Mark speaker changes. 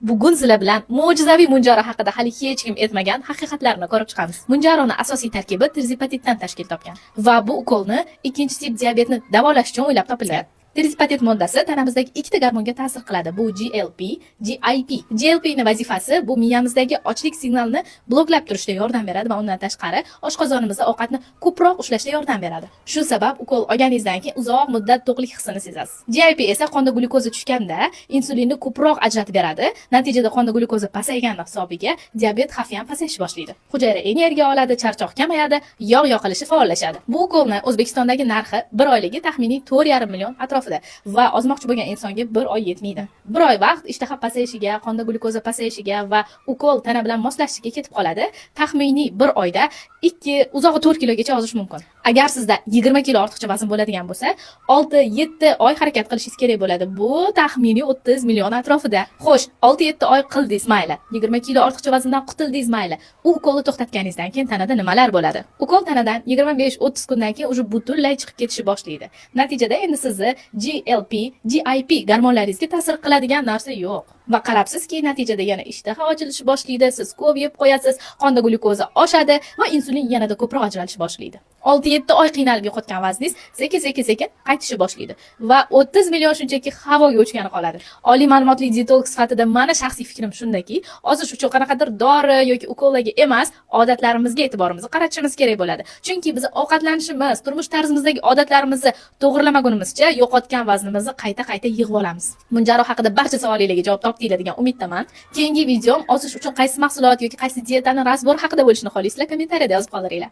Speaker 1: Bugun sizlar bilan mo'jizaviy Munjaro haqida hali hech kim aytmagan haqiqatlarni ko'rib chiqamiz. Munjaroni asosiy tarkibi tirzepatiddan tashkil topgan va bu ukolni ikkinchi tip diabetni davolash uchun o'ylab topilgan. Tirzepatid moddasi tanamizdagi ikkita gormonga ta'sir qiladi. Bu GLP, GIP. GLP ni vazifasi bu miyamizdagi ochlik signalini bloklab turishda yordam beradi va undan tashqari oshqozonimizda ovqatni ko'proq ushlashda yordam beradi. Shu sabab ukol olganingizdan keyin uzoq muddat to'qlik hissini sezasiz. GIP esa qonda glyukoza tushganda insulinni ko'proq ajratib beradi. Natijada qonda glyukoza pasaygani hisobiga diabet xavfi ham pasayishni boshlaydi. Hujayra energiya oladi, charchoq kamayadi, yog' yoqilishi faollashadi. Bu ukolni O'zbekistondagi narxi bir oyligi taxminiy 4,5 million atrofida va ozmoqchi bo'lgan insonga bir oy yetmaydi. Bir oy vaqt ishtaha pasayishiga, qonda glyukoza pasayishiga va ukol tana bilan moslashishiga ketib qoladi. Taxminiy bir oyda 2, uzog'i 4 kilogacha ozish mumkin. Agar sizda 20 kilo ortiqcha vazn bo'ladigan bo'lsa, 6-7 oy harakat qilishingiz kerak bo'ladi. Bu taxminiy 30 million atrofida. Xo'sh, 6-7 oy qildingiz, mayli. 20 kilo ortiqcha vazndan qutuldingiz, mayli. U ukolni to'xtatganingizdan keyin tanada nimalar bo'ladi? Ukol tanadan 25-30 kundan keyin уже butunlay chiqib ketishni boshlaydi. Natijada endi sizni GLP, GIP gormonlaringizga ta'sir qiladigan narsa yo'q. Va qarabsizki, natijada yana ishtaha ochilishi boshlaydi, siz ko'p yeb qo'yasiz, qonda glyukoza oshadi va insulin yanada ko'proq ajralishni boshlaydi. 6-7 oy qiynalib yo'qotgan vazningiz sekin sekin qaytishni boshlaydi va 30 million shunchaki havoga uchgani qoladi. Oliy ma'lumotli dietolog sifatida mani shaxsiy fikrim shundaki, ozish uchun qanaqadir dori yoki ukollarga emas, odatlarimizga e'tiborimizni qaratishimiz kerak bo'ladi. Chunki biz ovqatlanishimiz, turmush tarzimizdagi odatlarimizni to'g'rilamagunimizcha yo'qotgan vaznimizni qayta-qayta yig'ib olamiz. Munjaro haqida barcha savolinglarga javob topdinglar degan umiddaman. Keyingi videom ozish uchun qaysi mahsulot yoki qaysi dietani разбор haqida bo'lishini xohlaysizlar, kommentariyada yozib qoldiringlar.